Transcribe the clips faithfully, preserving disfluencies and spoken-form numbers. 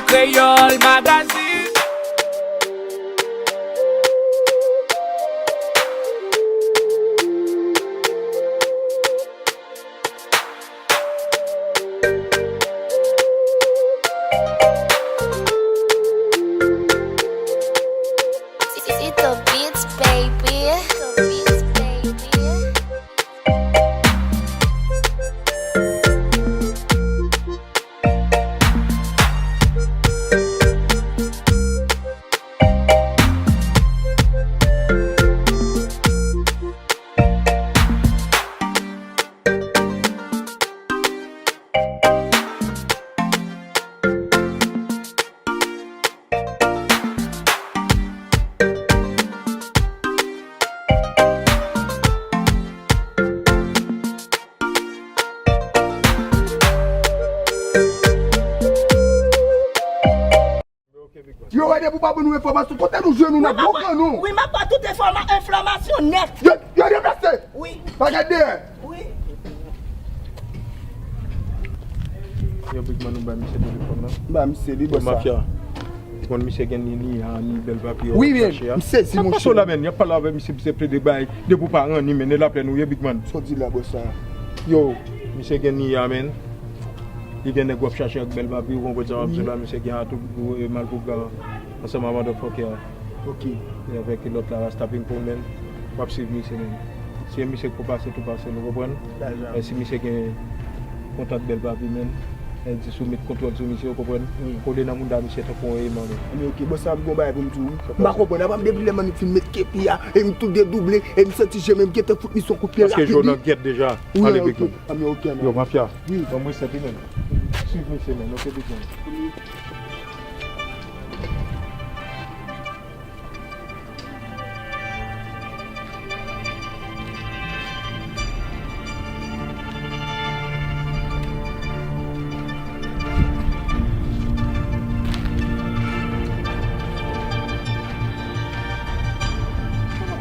Kreyòl Magazine. It's the beats, baby. It's the beats, baby. Yo, wè depi w pa ban nou enfòmasyon, kote nou jwenn ou n ap boukan nou. Wi, m ap ba tout enfòma-, enfòmasyon nèt. Yo, yo deplase. Wi. Pa gade dèyè. Wi. Yo, Big Man, ou bay misye telefòn nan? M ba misye li, bòs sa. Mafya. Ou konn misye gen ni, ni, a, ni bèl papye yo ap chache a. Wi, men, m sezi, monchè. Sa k pase w la, men? Y ap pale avè misye, misye plede bay, depi w pa ranni, men, e laplè nou ye, Big Man. Sa w di la, bòs sa? Yo, misye gen ni a, men. Li gen nèg w ap chache ak bèl papye, ou konprann sa m ap di w la, misye gen a tout, e, Malpougra ansanm a motherfucker a. Ok. E avèk lòt la, Rasta Ping Pong, men. W ap swiv misye, men. Si e misye k pou pase, tou pase l, ou konprann? E si misye gen kontak bèl papye, men, e di sou met kontwòl sou misye, ou konprann? Wi. Kole nan mounda misye tankou yon eman, men. Anben, ok, bòs sa, m gon bagay pou m di w, wi. M pa konprann, apa m depi lè m fin met kepi a, e m tou dedouble, e m santi je m, e m gentan fout misye yon kout pye rapid. Paske je w nan gèt deja. Wi, ale, ok. Big Man. Anben, ok, anben. Yo, mafya. Wi. Ban m resèt li, men. Swiv misye, men. Ok, Big Man.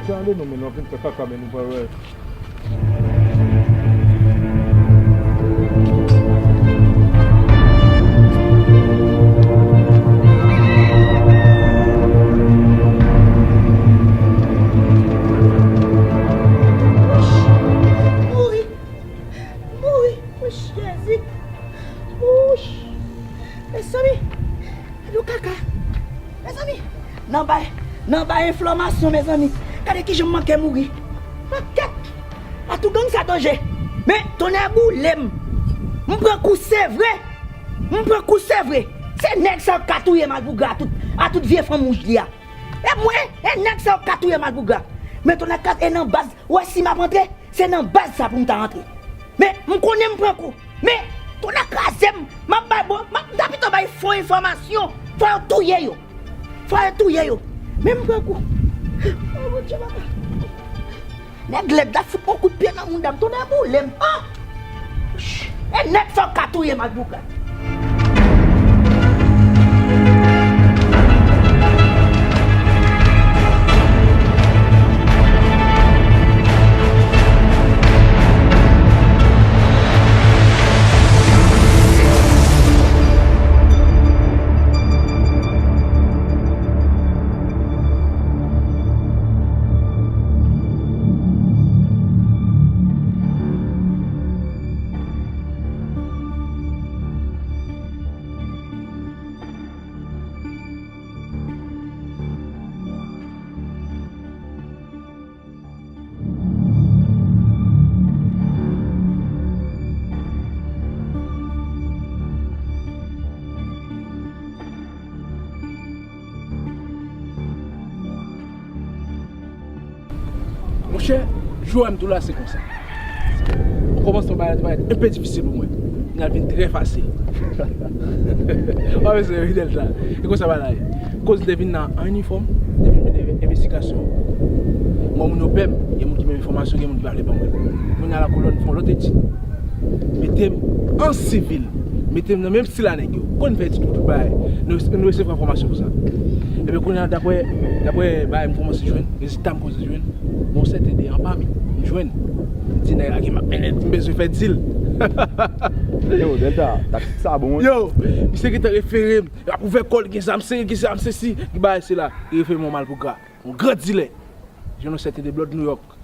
Tande nou, men nou ap vin fè kaka, men nou pa wè. Mouri! Mouri! Wouch, Jezi! Wouch! Mezanmi! Gade yon kaka. Mezanmi, nan bay, nan bay enfòmasyon, mezanmi. Gade kijan m manke mouri. Pakèt! Atougang sa danje. Men, tonnè boule m. M pran kou, se vre. M pran kou, se vre. Se nèg sa yo k ka touye Malpougra a tout, a tout vye fanm wouj li a. E mwen, e nèg sa yo k ka touye Malpougra. Men tonnè kat, e nan baz, ou wè si m ap antre, se nan baz sa pou m ta antre. Men, m konnen m pran kou. Men, tonnè kraze m, m ap bay bon, m ap, m ta pito bay fo enfòmasyon. Fò yo touye yo. Fò yo touye yo. Men m pran kou. O Bondye, papa. Nèg lèd la fout mwen kout pye nan mounda m, tonnè boule m. Ah! E nèg sa yo k ka touye Malpougra. Monchè, jou a m tou la se konsa. Okòmansman bagay la te parèt enpe difisil pou mwen. Kounye a l vin trè fasil. W ap wè se ridèl sa. E konsa bagay la ye. Koz m te vin nan an inifòm, m te vin mennen envestigasyon. Mwen, moun yo pè m, gen moun ki menm enfòmasyon, gen moun ki pa vle ban mwen. Kounye a la kolòn fè yon lòt etid. Mete m an sivil. Mete m nan menm stil a nèg yo. Konn fè etid pou tout bagay. Nou, nou resevwa enfòmasyon pou sa. Ebyen, kounye a, daprè, daprè bagay m kòmanse jwenn, rezilta m kòmanse jwenn, bon, sèten de an pami, m jwenn. M di nèg la ki m ap mennen, m bezwen fè dil. Yo, Delta, taktik sa bon, wi. Yo, misye gentan refere m. L ap ouvè kò l, gen zam seri, gen zam sesi, gen bagay sila. Li refere m yon malpougra. Yon gran dilè. Jwenn yon sèten de blòd Nouyòk.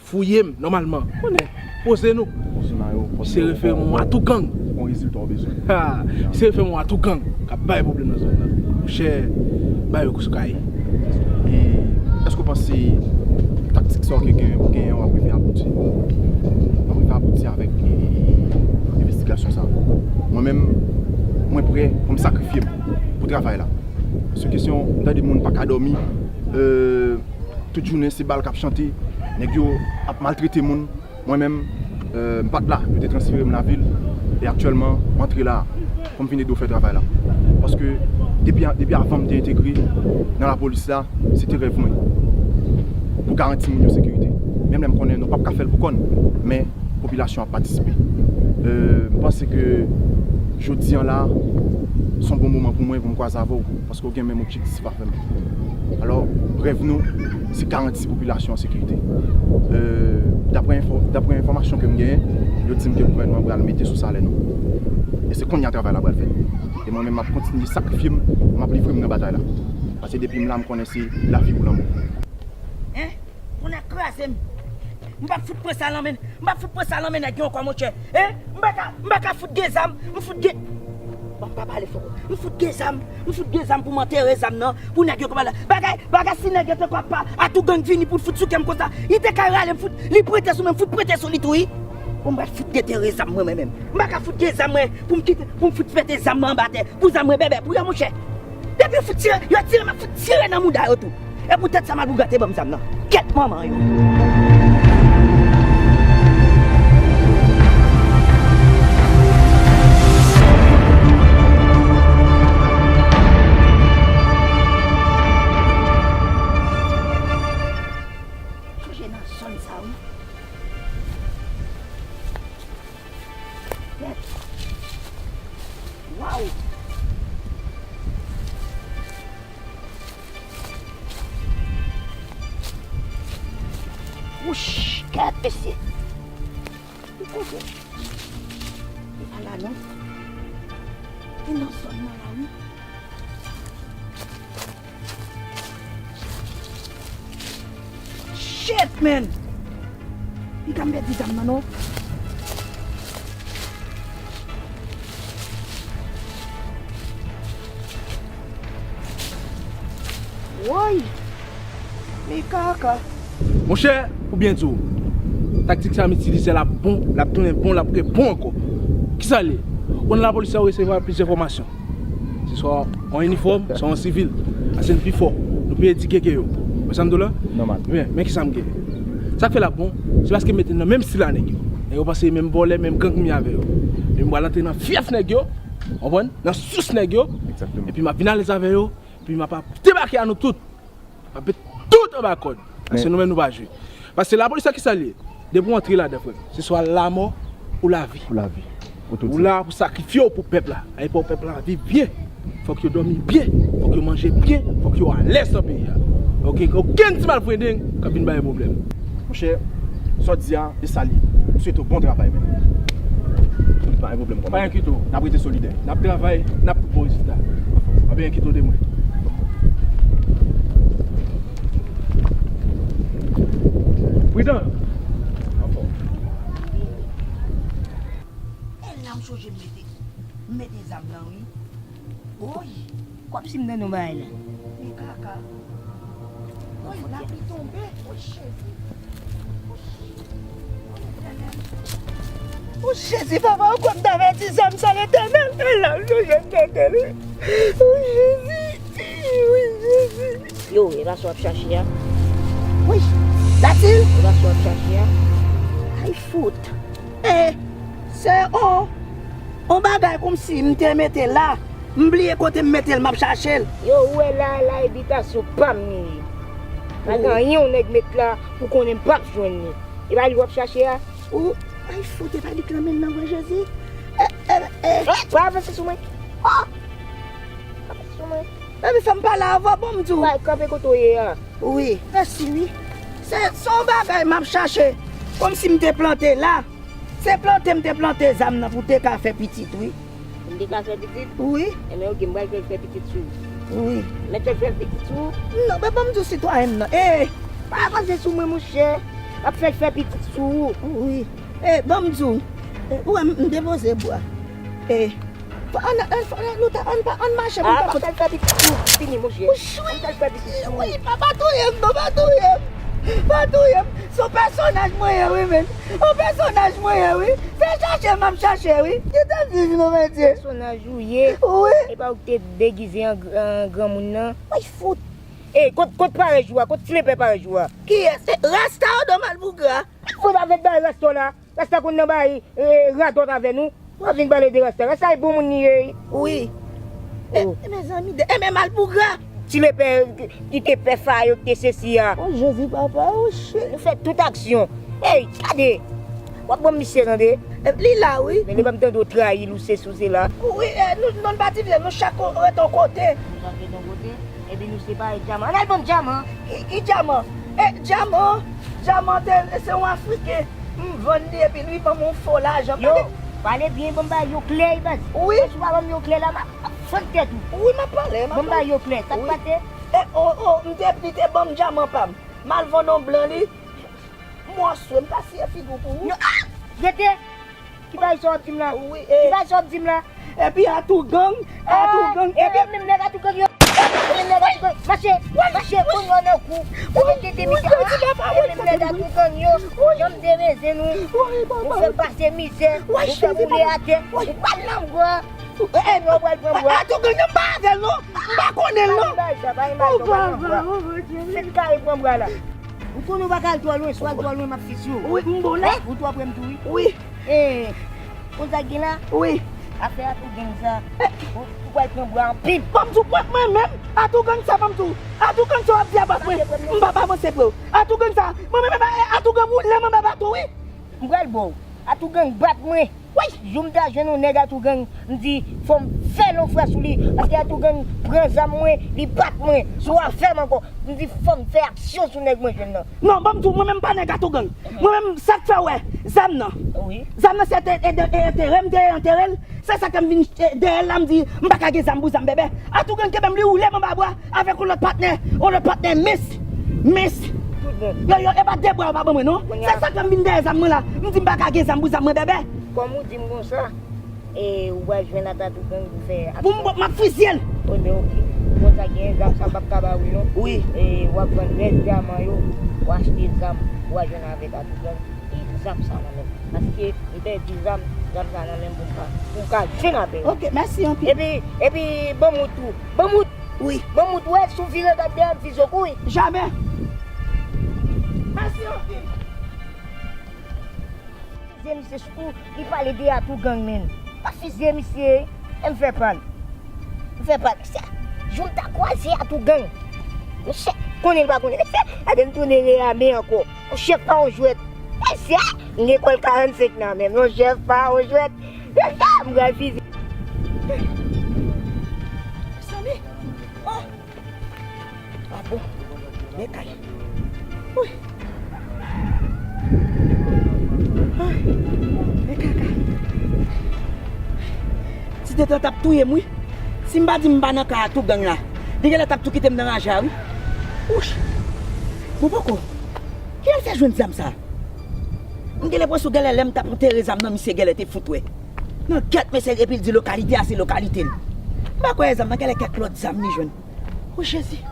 Fouye m, nòmalman. Konnen, poze nou. Misye refere m yon atougang. Bon rezilta w bezwen. Ha, misye refere m yon atougang k ap bay pwoblèm nan zòn nan. Monchè, bay yo kou sou kay. E èske w panse taktik sa w ke gen, w genyen an w ap rive abouti? W ap rive abouti avèk, e, envestigasyon sa? Mwen menm, mwen prè pou m sakrifye m pou travay la. Se kesyon, m tande moun pa ka dòmi, e, tout jounen se bal k ap chante, nèg yo ap maltrete moun. Mwen menm, e, m pa t la, yo te transfere m lavil, e aktyèlman, m antre la pou m vin ede w fè travay la. Paske depi, depi avan m te entegre nan lapolis la, se te rèv mwen pou garanti moun yo sekirite. Menm lè m konnen nou p ap ka fè l pou kò n, men popilasyon ap patisipe. E, m panse ke jodi an la, se yon bon moman pou mwen pou m kwaze avè w, paske w gen menm objektif avè m. Alò, rèv nou, se garanti popilasyon an sekirite. E, daprè enfò-, daprè enfòmasyon ke m genyen, yo di m ke gouvènman an pral mete sou salè nou. E se kounye a travay la pral fèt. E mwen menm, m ap kontinye sakrifye m, m ap livre m nan batay la. Paske depi m la, m konnen se lavi ou lanmò. Hein? Tonnè kraze m. M p ap fout pran sa nan men, m p ap fout pran sa nan men nèg yo ankò, monchè. Hein? M pa ka, m pa ka fout gen zam, m fout gen. Bon, m pa pale fò. M fout gen zam, m fout gen zam pou m antere zam nan, pou nèg yo konprann la. Bagay, bagay si nèg yo te konn pa, atougang vini pou l fout sou kè m konsa. Li te ka rale m fout, li prete sou men, m fout prete sou li tou, wi. Bon, m pral fout detere zam mwen, mwen menm. M pa ka fout gen zam mwen, pou m kite, pou m fout pete zam mwen anba tè, pou zam mwen bèbè, pou yo, monchè. Depi yo fout tire, yo tire, m ap fout tire nan mouda yo tou. E poutèt sa malpougra te ban m zam nan. Kèt manman yo. Sonje nan zòn sa, wi. Kèt. Waw. Wouch, kèt, mesye. Li kote? Li pa la, non. Li nan zòn nan la, wi. Shit, man! Piga m pèdi zam nan, non. Woy! Men kaka. Monchè, pou byen di w, taktik sa m itilize l ap bon, l ap tounen bon, l ap rebon ankò. Kisa l ye? Ou nan lapolis la, ou resevwa plizyè fòmasyon. Se swa yon inifòm, swa yon sivil. Paske n pi fò. Nou pi edike ke yo. Wè sa m di w la? Nòmal. Men, men kisa m gen? Sa k fè l ap bon, se paske m mete n nan menm stil a nèg yo. Nèg yo panse menm vòlè, menm gang m ye avè yo. Epi m pral antre nan fyèf nèg yo, w konprann? Nan sous nèg yo. Egzakteman. Epi m ap vin alèz avè yo, epi m ap ap debake a nou tout. M ap met tout anba kòd. Paske nou menm nou pa jwe. Paske lapolis la, kisa l ye? Depi w antre ladan, frè m, se swa lamò ou lavi. Ou lavi. Ou la pou sakrifye w pou pèp la. Ay pou pèp la viv byen. Fòk yo dòmi byen. Fòk yo manje byen. Fòk yo alèz nan peyi a. Oke, okenn ti malfredeng k ap vin bay pwoblèm. Monchè, sa w di a, e sa l ye. M swete w bon travay, men. Pa gen pwoblèm, kòmandan. Pa enkyete w. N ap rete solidè. N ap travay, n ap tout bon rezilta. Pa enkyete w de mwen. Pridan! Anfòm. E la m sonje m mete, m mete zam nan, wi. Woy! Kòmsi m nan non bagay la. Men kaka. Woy, lapli tonbe. Woy, Jezi. Woy, Jezi, papa, ou kwè m t avèti zam sa, Letènèl? E la m sonje m mete li. Woy, Jezi. Woy, Jezi. Yo, e pa sa w ap chache a? Woy, Latil? E pa sa w ap chache a? Ay, fout. E, se on, on bagay kòmsi m te mete la. M bliye kote m mete l, m ap chache l. Yo, ou wè la, la ebitasyon pa m li ye. Pa gen anyen yon nèg met la pou konnen m p ap jwenn li. E pa li w ap chache a? Ou, ay, fout, e pa li k nan men l nan vre, Jezi. E, e, e. Pa avanse sou mwen. Ah! Pa avanse sou mwen. Epi fè m pale avè w, bon, m di w. Bay, kanpe kote w ye a. Wi, mèsi, wi. Se, se yon bagay m ap chache. Kòmsi m te plante la. Te plante, m te plante zam nan pou te ka fè pitit, wi. M te ka fè pitit? Wi. Enben, oke, m pral fè, fè pitit sou ou. Wi. Mèt fè, fè pitit sou ou? Non, men ban m di w sitwayen m nan. E, pa avanse sou mwen, monchè. M ap fè, fè pitit sou ou. Wi. E, ban m di w. E, ou wè, m, m depoze bwa. E, Fò, ann, ann, fò, nou ta, ann pa, ann mache pou n ka konte. Fè pitit tou, fini, monchè. Wi, pa, pa touye m, non, pa touye m. Pa touye m. Se yon pèsonaj mwen ye, wi, men. Yon pèsonaj mwen ye, wi. Se chache m ap chache, wi. Kite m viv, non, Bondye. Pèsonaj ou ye. Wi. E pa ou ki te degize an, an granmoun nan. Wi, fout. E, kot, kot parèj ou a? Kot flepè parèj ou a? Kiyès? E, Rasta Odo Malpougra. Fout avèk bay Rasta la. Rasta konn nan bay, e, radòt avè nou. W ap vin pale de Rasta. Rasta e bon moun li ye. Wi. E, oh, e, mezanmi, de, e, men Malpougra. Ti lepè ki, ki te pè Fayo, ki te sesi a. Oh, Jezi, papa, oh, shit. Nou fè tout aksyon. Ey, gade. W ap ban misye, tande. E, li la, wi. Men li pa m tande w trayi l, ou sesi, ou sela. Wi, e, nou, nou pa divize, nou chak ret yon kote. Nou chak ret yon kote. Epi nou separe dyaman. Ann al ban m dyaman. Ki, ki dyaman? E, dyaman, dyaman te, se yon Afriken. M vann li epi li ban m yon fo lajan. Yo, pale byen, ban m ba yo klè, baz. Wi. Baz, ou pa ban m yo klè la, m ap, m ap fann tèt ou. Wi, m ap pale, m ap pale. Ban m ba yo klè, sa k pase? E, o, o, m te, li te ban m dyaman pa m. M al vann yon blan li. M wè sou, m ta siye figi w pou ou. Non, ah! Rete! Ki bagay sa w ap di m la? Wi, e. Ki bagay sa w ap di m la? Epi Atougang, Atougang, e, epi menm nèg Atougang yo. Menm nèg Atougang. Mache, mache, konn yo nan kou. Ou mete de mizè. E menm nèg Atougang yo. Janm derezen nou. Ou fè pase mizè. Ou fè boule atè. Ou pa nan bwa. E, e, nou pral pran bwa. Atougang yo, m pa avè l, non. M pa konnen l, non. Pa imaj sa, pa imaj sa, ou pral pran bwa. Fèt kare pran bwa la. Ou konnen ou pa ka al twò lwen, si w al twò lwen, m ap fizye w. Wi, m bon la. Ou twò pre m tou, wi. Wi. E, konn sa k gen la? Wi. Afè Atougang sa. Ou, ou pral pran bwa anpil. Ban m di w, mwen, mwen menm, Atougang sa, ban m di w. Atougang sa w ap di a pa mwen. M pa, pa avanse pre w. Atougang sa. Mwen menm, e, Atougang woule m anba bato, wi. M pral ba w. Atougang bat mwen. Wi. Jou m ta jwenn yon nèg Atougang, m di, fò m fè l yon frè sou li. Paske Atougang pran zam mwen, li bat mwen. Si w afè m ankò. M di fò m fè aksyon sou nèg mwen jwenn nan. Non, ban m di w, mwen menm pa nèg Atougang. Mwen menm, sa k fè w wè zam nan. Wi. Zam nan se te, e, de, e, enterè m te enterè l. Se sa k fè m vin, e, dèyè l la, m di, m pa ka gen zam pou zam bèbè. Atougang kenbe m, li woule m anba bwa avèk yon lòt patnè, yon lòt patnè, Miss. Miss. Tout bon. Yo, yo, e pa de bwa yo pa ban mwen, non. Se sa k fè m vin dèyè zam mwen la. M di m pa ka gen zam pou zam mwen bèbè. Kòm ou di m konsa, E, ou pral jwenn ak Atougang pou fè aksyon. Pou m, m ap fizye l. Wi, men oke. Konsa gen zam sa m p ap ka ba ou, non. Wi. E, w ap vann rès dyaman yo, w achte zam, w a jwenn avèk Atougang, e zam sa nan men m. Paske m pèdi zam, zam sa nan men m pou m ka, pou m ka jwenn avè yo. Oke, mèsi anpil. Epi, epi, banmout tou. Banmout. Wi. Banmout, ou wè, si w vire gad dèyè m, fizye w kouri. Jamè. Mèsi anpil. Fizye misye, sitou li pale de Atougang, menn. Pa fizye misye, e m fè pa l. M fè pa l. Mesye, jou m ta kwaze Atougang. Mesye, konnen l pa konnen. Mesye, gade m tounen reyame ankò. Yon chèf pa yon jwèt. Mesye, m gen kòl karannsenk nan menm. Yon chèf pa yon jwèt. Mesye, m pral fizye. Mezanmi. Oh. Ah bon, men kay. Wi. Ay, men kaka. Ti detan t ap touye m, wi. Si m pa di m pa nan kay Atougang la, li genlè t ap tou kite m nan raje a, wi. Wouch. Bon, poko. Kijan l fè jwenn zam sa? M gen lenpresyon genlè lè m t ap antere zam nan, misye genlè te fout wè. Nan gèt mesye, epi l di lokalite a se lokalite l. M pa kwè zam nan, genlè kèk lòt zam li jwenn. O Jezi!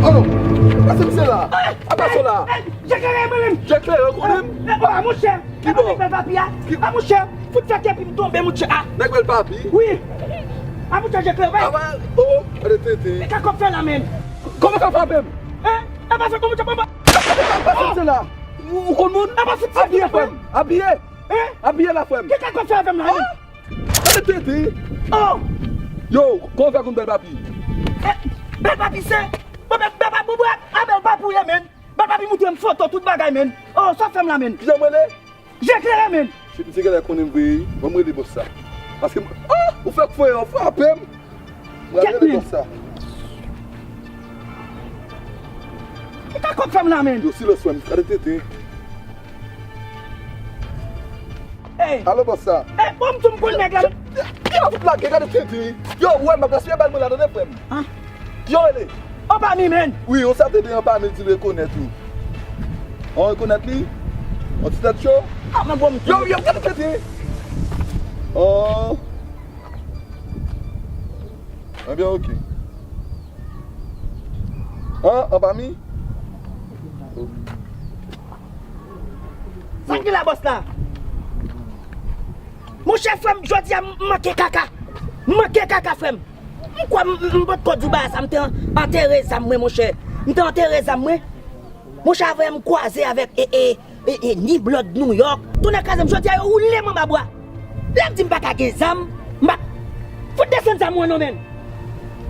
Alo! Pase misye la! Apa sou la! Jè klere mwen menm! Jè klere, ou konnen m? E, e, o, a, monchè! Ki bò? Nèg bèl papi a! Ki... A, monchè! Fout fè kè epi m tonbe, monchè! A! Nèg bèl papi? Wi! A, monchè, jè klere, wi! A, o, gade tete! E ka kòb fè la menm? Kòman ka frape m? Hein? E pa fè kòman, monchè, papa! Apa sou la! Ou, ou konn moun? E pa fout fè. Abiye, frè m! Abiye! Hein? Abiye la, frè m! Ki ka kòb fè avè m la menm? Hein? Tete! Oh! Yo, kòman w fè konn Bèl Papi? Eh, Bèl Papi se... Bon, Bèl, Bèl Papi, bon, bon, a Bèl Papi ou ye, menn. Bèl Papi montre m foto, tout bagay, menn. Oh, sa w fè m la, menn? Kijan m rele? Je klere, menn. Misye genlè konnen m vre, wi. Ban m rele bòs sa. Paske m, ah, ou fèk fwe, w frape m. Mwen rele bòs sa. Kèt, menn. E ka kòb fè m la, menn? Yo, silans, frè m. Gade tenten. Hey. Alo, bòs sa. Hey, bon, m tou m konn nèg la. Yo, yo, yo, fout lage, gade tenten. Yo, wè, m ap gaspiye bal mwen la, tande, frè m. Ah. Yo, rele. Anpami, menn. Wi, yon sa tenten Anpami di l rekonèt ou. An rekonèt li? An ti tèt cho? Ah, mwen bon, m tou. Yo, yo, gade tenten. Oh. Ebyen, oke. An, Anpami? Sa k gen la, bòs la? Monchè, frè m, jodi a, m manke kaka. M manke kaka, frè m. M kwè m, m, m potko di w bagay sa, m te an-, antere zam mwen, monchè. M te antere zam mwen. Monchè, avè m kwaze avèk, e, e, e, e, ni blòd Nouyòk. Tonnè kraze m, jodi a yo woule m anba bwa. Lè m di m pa ka gen zam, m pa... Fout desann zam mwen non, menn.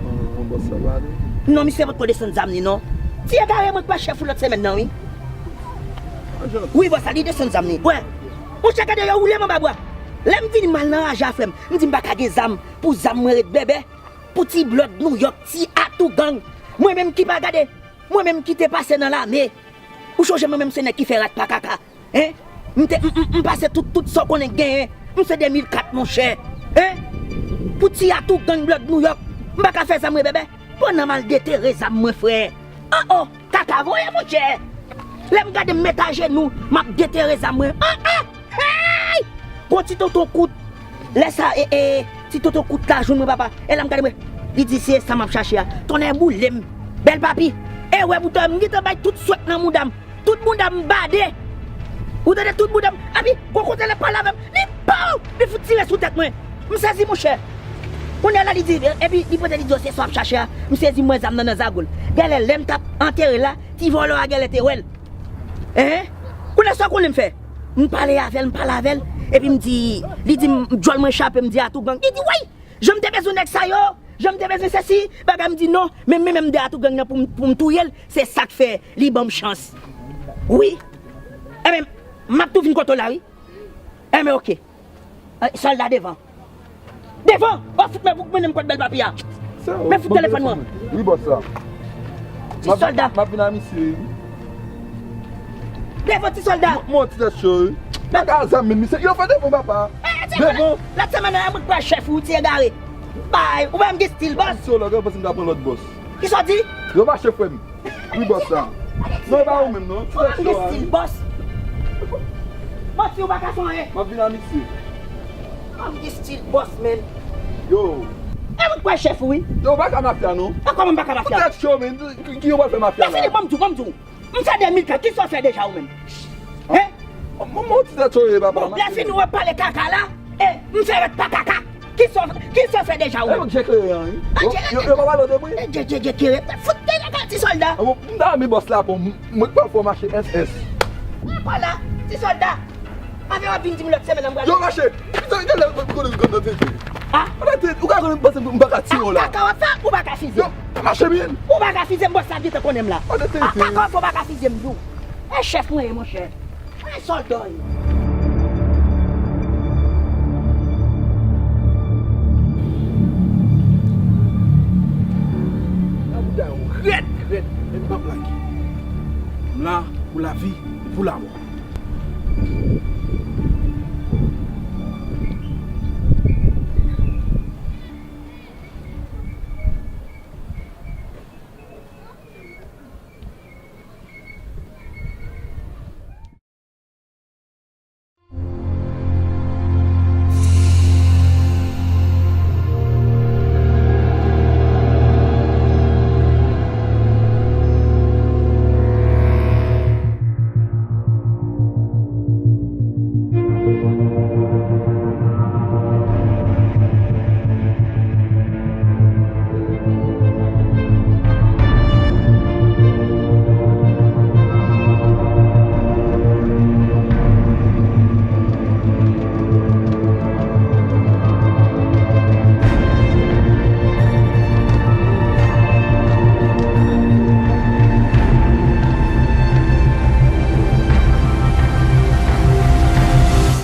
Non, bòs sa pale. Non, misye potko desann zam li, non. Ti egare mwen k pral chèf ou lòt semèn nan, wi. Wi, bòs sa, li desann zam li. Wè. Monchè, gade yo woule m anba bwa. Lè m vini m al nan raje a, frè m, m di m pa ka gen zam. Pou zam mwen ret bèbè. Pou ti blòd Nouyòk, ti atougang. Mwen menm ki pa gade. Mwen menm ki te pase nan lame. Ou chonje mwen menm se nèg ki fè rat pa kaka. Hein? M te, m, m, m pase tout, tout sa w konnen k genyen. M se de mil kat, monchè. Hein? Pou ti atougang blòd Nouyòk, m pa ka fè zam mwen bèbè. Pandan m al detere zam mwen, frè. Oh, oh, kaka voye, monchè. Lè m gade m met ajenou, m ap detere zam mwen. Oh, oh, hey! Gon ti tonton kout. Lè sa, e, e, ti tonton kout la jwenn mwen, papa. E lè m gade mwen, li di se sa m ap chache a. Tonnè boule m. Bèl Papi. E wè, bouton, m gentan bay tout swèt nan mouda m. Tout mouda m bade. Ou tande, tout mouda m. Epi, gon kote l ap pale avè m. Li pow! Li fout tire sou tèt mwen. M sezi, monchè. Kounye a la, li di, epi li pote, li di, se sa w ap chache a. M sezi, m wè zam nan nan zago l. Genlè, lè m t ap antere l la, ti vòlò a genlè te wè l. Hein? Kounye a, sa w konnen m fè? M pale avè l, m pale avè l. Epi m di, li di m, djòl mwen chape, m di atougang. Li di, woy! Jan m te bezwen nèg sa yo, jan m te bezwen sesi, bagay m di non, men, men, men m de atougang nan pou m, pou m touye l, se sa k fè li ban m chans. Wi. Enben, m ap tou vin kote w la, wi. Enben, oke. Eh, sòlda devan. Devan! Ou fout mwen pou mennen m kot Bèl Papi a. Men fout telefòn mwen. Wi, bòs la. Ti sòlda. M ap vin a misye, wi. Devan, ti sòlda. M, m ti tèt cho, wi. Kaka zam, men misye. Yo fè devan, papa. Eh, ti... Devan. Lòt semèn nan, mwen pran chèf ou, ti egare. Bay, ou pa m gen stil, bòs. Misye, lòt, yo panse m ta pran lòt bòs. Kisa w di? Yo pa chèf, frè m. Wi, bòs la. Non, e pa ou menm, non. Ti tèt cho a, wi. Bòs. Manti, ou pa ka fè anyen. M ap vin a misye. M ap gen stil bòs, menn. Yo. E mwen k pral chèf ou, wi. Yo, ou pa ka mafya, non. E kòman m pa ka mafya? Ou tèt cho, menn. Ki, ki yo pral fè mafya la? Lè fini, ban m di w, ban m di w. M fè de mil ka, kisa w fè deja ou menm? Hein? Mwen, mwen, ti tèt cho ye, papa. Bon, lè fini, w ap pale kaka la. E, m fè rèt pa kaka. Kisa w, kisa w fè deja ou menm? E, mwen, je klere an, wi. Ah, yo, je, yo, yo pa pale de mwen. Je, je, je klere. Fout de kaka, ti sòlda. Ah, bon, m ta renmen bòs la, bon, m, mwen k pral fè w mache S S. Apa la, ti sòlda. Avè w ap vin di m lòt semèn nan m pral... Yo, mache. Sa, genlè, ou konnen m konn nan tete. Ah. Ou nan tete, ou ka konnen m panse m pa ka tiye w la. Kaka w ap fè, ou pa ka fize m. Yo, mache byen. Ou pa ka fize m, bòs la gentan konnen m la. Ou nan tete. Ah, kaka w ap fè, ou pa ka fize m tou. E chèf mwen ye, monchè. E sòlda w ye. Nan bouda yo rèd, rèd, men m p ap lage. M la pou lavi e pou lamò.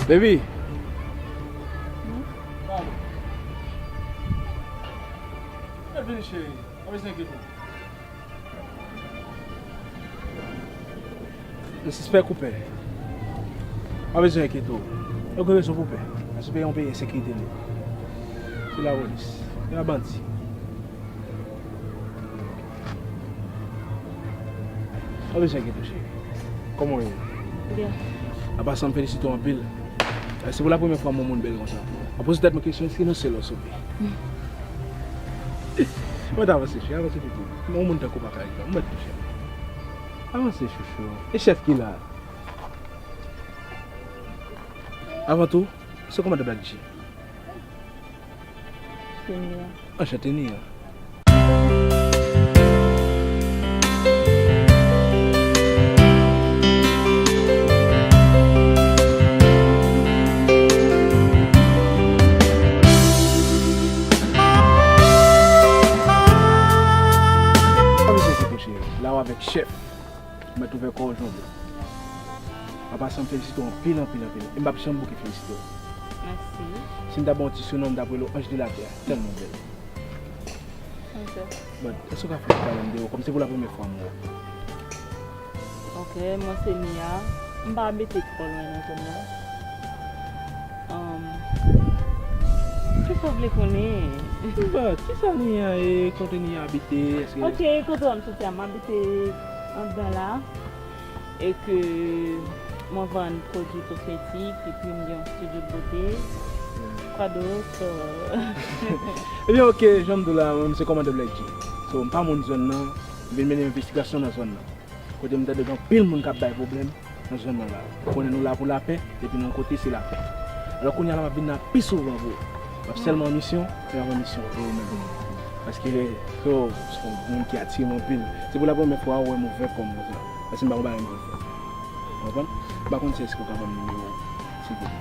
Baby! Mèt vini, cheri. Pa bezwen enkyete w. M sispèk ou pè. Pa bezwen enkyete w. Yo gen rezon pou pè. Paske peyi a yon peyi ensekirite li ye. Se lapolis. Se pa bandi. Pa bezwen enkyete w, cheri. Kòman w ye? Byen. An pasan, m felisite w anpil. Se pou la premyè fwa m wè yon moun bèl konsa. Mwen poze tèt mwen kesyon, èske nan syèl la w sove? Mwen ta avanse, cheri, avanse pitit. Yon moun tankou w pa ka egzan. Mwen tou, cheri. Avanse, chouchou. E chèf ki la? Avan tou, se kòmandan Black G. Se Nia. Anchante, Nia. Sa vle di, cheri, la w avèk chèf. Ou mèt ouvè kò w jan w vle. An pasan, m felisite w anpil, anpil, anpil. E m p ap janm bouke felisite w. Mèsi. Si m ta ba w yon ti sinon, m t ap rele w anj de latè a. Tèlman bèl. Ok. But, èske w ka fè yon pale m de ou? Kòm se pou la premyè fwa m wè w. Ok, mwen se Nia. M pa abite twò lwen nan zòn nan. Um, kisa w vle konnen? But, kisa Nia ye? Kote Nia abite? Èske... Ok, kote w m soti a? M abite anndan la. E ke mwen vann pwodui kosmetik, epi m gen yon studio de beauté. Kwa dòt? Ebyen, ok, jan m di w la, mwen, se kòmandan Black G. So, m pa moun zòn nan, m vin mennen envestigasyon nan zòn nan. Kote m tande gen anpil moun k ap bay pwoblèm nan zòn nan la. Ou konnen nou la pou lapè, depi nan yon kote se lapè. Alò kounye a la m ap vin la pi souvan pou ou. M ap sèlman an misyon, se ap an misyon pou ou menm. Paske, yo, se yon moun ki atire m anpil. Se pou la premyè fwa ou wè m ouvè kò m konsa. Paske m pa konn bagay m konn fè. Ou konprann? M pa konn si èske ou ka ban m nimewo w, silvouplè.